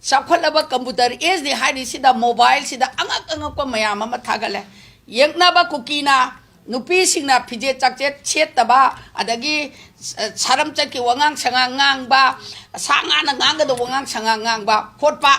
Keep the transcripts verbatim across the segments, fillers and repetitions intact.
ꯆꯥꯎꯈꯠꯂꯕ computer age ꯅꯤ ꯍꯥꯏꯔꯤꯁꯤꯗ, mobile ꯁꯤꯗ ꯑꯉꯛ ꯑꯉꯛꯄ ꯃꯌꯥꯝ ꯑꯃ ꯊꯥꯒꯠꯂꯦ꯫ ꯌꯦꯛꯅꯕ ꯀꯨꯀꯤꯅ ꯅꯨꯄꯤꯁꯤꯡꯅ ꯐꯤꯖꯦꯠ ꯆꯥꯛꯆꯦꯠ ꯁꯦꯠꯇꯕ, ꯑꯗꯒꯤ ꯁ-, ꯁꯥꯔꯝꯆꯠꯀꯤ ꯋꯥꯉꯥꯡ ꯁꯉꯥꯡ ꯉꯥꯡꯕ, ꯁꯥ ꯉꯥꯅ ꯉꯥꯡꯒꯗꯕ ꯋꯥꯉꯥꯡ ꯁꯉꯥꯡ ꯉꯥꯡꯕ ꯈꯣꯠꯄ,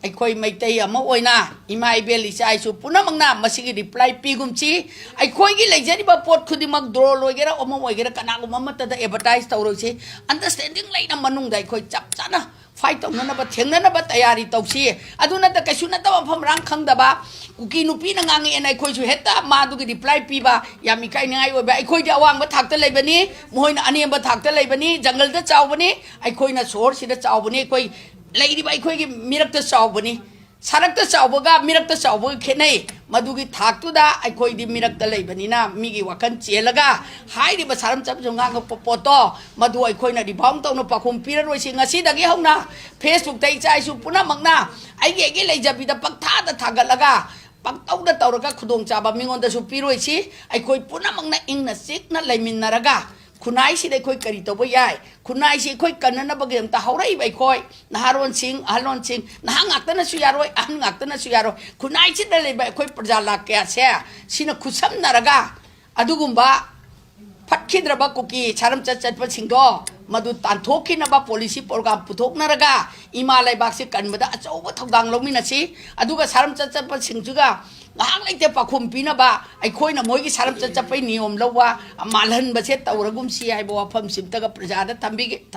ꯑꯩꯈꯣꯏ ꯃꯩꯇꯩ ꯑꯃ ꯑꯣꯏꯅ ꯏꯃꯥ ꯏꯕꯦꯜ ꯏꯆꯥ ꯏꯁꯨ ꯄꯨꯝꯅꯃꯛꯅ ꯃꯁꯤꯒꯤ reply ꯄꯤꯒꯨꯝꯁꯤ꯫ ꯑꯩꯈꯣꯏꯒꯤ ꯂꯩꯖꯔꯤꯕ ꯄꯣꯠ ꯈꯨꯗꯤꯡꯃꯛ drone ꯑꯣꯏꯒꯦꯔꯥ, ꯑꯃ ꯑꯣꯏꯒꯦꯔꯥ, ꯀꯅꯥꯒꯨꯝꯕ ꯑꯃꯠꯇꯗ advertise ꯇꯧꯔꯣꯏꯁꯤ꯫ Understanding ꯂꯩꯅ ꯃꯅꯨꯡꯗ ꯑꯩꯈꯣꯏ ꯆꯞ ꯆꯥꯅ fight ꯇꯧꯅꯅꯕ, ꯊꯦꯡꯅꯅꯕ ꯇꯌꯥꯔꯤ ꯇꯧꯁꯤ꯫ ꯑꯗꯨ ꯅꯠꯇ ꯀꯩꯁꯨ ꯅꯠꯇꯕ ꯃꯐꯝ ꯃꯔꯥꯡ ꯈꯪꯗꯕ ꯀꯨꯀꯤ ꯅꯨꯄꯤꯅ ꯉꯥꯡꯉꯛꯑꯦꯅ ꯑꯩꯈꯣꯏꯁꯨ ꯍꯦꯛꯇ ꯃꯥꯗꯨꯒꯤ reply ꯄꯤꯕ ꯌꯥꯝ ꯏꯀꯥꯏꯅꯤꯡꯉꯥꯏ ꯑꯣꯏꯕ꯫ ꯑꯩꯈꯣꯏꯗꯤ ꯑꯋꯥꯡꯕ ꯊꯥꯛꯇ ꯂꯩꯕꯅꯤ, ꯃꯈꯣꯏꯅ ꯑꯅꯦꯝꯕ ꯊꯥꯛꯇ ꯂꯩꯕꯅꯤ, ꯖꯪꯒꯜꯗ ꯆꯥꯎꯕꯅꯤ, ꯑꯩꯈꯣꯏꯅ ꯁꯣꯍꯣꯔꯁꯤꯗ ꯆꯥꯎꯕꯅꯤ, ꯑꯩꯈꯣꯏ ꯂꯩꯔꯤꯕ ꯑꯩꯈꯣꯏꯒꯤ ꯃꯤꯔꯛꯇ ꯆꯥꯎꯕꯅꯤ꯫ ꯁꯔꯛꯇ ꯆꯥꯎꯕꯒ ꯃꯤꯔꯛꯇ ꯆꯥꯎꯕꯒ ꯈꯦꯠꯅꯩ꯫ ꯃꯗꯨꯒꯤ ꯊꯥꯛꯇꯨꯗ ꯑꯩꯈꯣꯏꯗꯤ ꯃꯤꯔꯛꯇ ꯂꯩꯕꯅꯤꯅ ꯃꯤꯒꯤ ꯋꯥꯈꯜ ꯆꯦꯜꯂꯒ ꯍꯥꯏꯔꯤꯕ ꯁꯥꯔꯝ ꯆꯞꯁꯨ ꯉꯥꯡꯉꯛꯄ ꯄꯣꯠꯇꯣ, ꯃꯗꯨ ꯑꯩꯈꯣꯏꯅ rebound ꯇꯧꯅ ꯄꯥꯎꯈꯨꯝ ꯄꯤꯔꯔꯣꯏꯁꯤ꯫ ꯉꯁꯤꯗꯒꯤ ꯍꯧꯅ Facebook ꯇ ꯏꯆꯥ ꯏꯁꯨ ꯄꯨꯝꯅꯃꯛꯅ ꯑꯩꯒꯤ ꯑꯩꯒꯤ ꯂꯩꯖꯕꯤꯗ ꯄꯪꯊꯥꯗ ꯊꯥꯒꯠꯂꯒ ꯄꯪꯇꯧꯗ ꯇꯧꯔꯒ ꯈꯨꯗꯣꯡꯆꯥꯕ ꯃꯤꯉꯣꯟꯗꯁꯨ ꯄꯤꯔꯣꯏꯁꯤ꯫ ꯑꯩꯈꯣꯏ ꯄꯨꯝꯅꯃꯛꯅ ꯏꯪꯅ ꯆꯤꯛꯅ ꯂꯩꯃꯤꯟꯅꯔꯒ ꯈꯨꯟꯅꯥꯏꯁꯤꯗ ꯑꯩꯈꯣꯏ ꯀꯔꯤ ꯇꯧꯕ ꯌꯥꯏ? ꯈꯨꯟꯅꯥꯏꯁꯤ ꯑꯩꯈꯣꯏ ꯀꯟꯅꯅꯕꯒꯤꯗꯃꯛꯇ ꯍꯧꯔꯛꯏꯕ ꯑꯩꯈꯣꯏ ꯅꯍꯥꯔꯣꯟꯁꯤꯡ, ꯑꯍꯜꯂꯣꯟꯁꯤꯡ, ꯅꯍꯥ ꯉꯥꯛꯇꯅꯁꯨ ꯌꯥꯔꯣꯏ, ꯑꯍꯟ ꯉꯥꯛꯇꯅꯁꯨ ꯌꯥꯔꯣꯏ, ꯈꯨꯟꯅꯥꯏꯁꯤꯗ ꯂꯩꯕ ꯑꯩꯈꯣꯏ ꯄ꯭ꯔꯖꯥ ꯂꯥꯛ ꯀꯌꯥꯁꯦ ꯁꯤꯅ ꯈꯨꯠꯁꯝꯅꯔꯒ ꯑꯗꯨꯒꯨꯝꯕ ꯐꯠꯈꯤꯗ꯭ꯔꯕ ꯀꯨꯀꯤ ꯁꯥꯔꯝꯆꯠ ꯆꯠꯄꯁꯤꯡꯗꯣ ꯃꯗꯨ ꯇꯥꯟꯊꯣꯛꯈꯤꯅꯕ policy program ꯄꯨꯊꯣꯛꯅꯔꯒ ꯏꯃꯥ ꯂꯩꯕꯥꯛꯁꯤ ꯀꯟꯕꯗ ꯑꯆꯧꯕ ꯊꯧꯗꯥꯡ ꯂꯧꯃꯤꯟꯅꯁꯤ꯫ ꯑꯗꯨꯒ ꯁꯥꯔꯝꯆꯠ ꯆꯠꯄꯁꯤꯡꯁꯤꯒ ꯉꯥꯏꯍꯥꯛ ꯂꯩꯇꯦ ꯄꯥꯎꯈꯨꯝ ꯄꯤꯅꯕ ꯑꯩꯈꯣꯏꯅ ꯃꯣꯏꯒꯤ ꯁꯥꯔꯝꯆꯠ ꯆꯠꯄꯩ ꯅꯤꯌꯣꯝ ꯂꯧꯕ, ꯃꯥꯜꯍꯟꯕꯁꯦ ꯇꯧꯔꯒꯨꯝꯁꯤ ꯍꯥꯏꯕ ꯋꯥꯐꯝꯁꯤꯝꯇꯒ ꯄ꯭ꯔꯖꯥꯗ ꯊꯝꯕꯤꯒꯦ꯫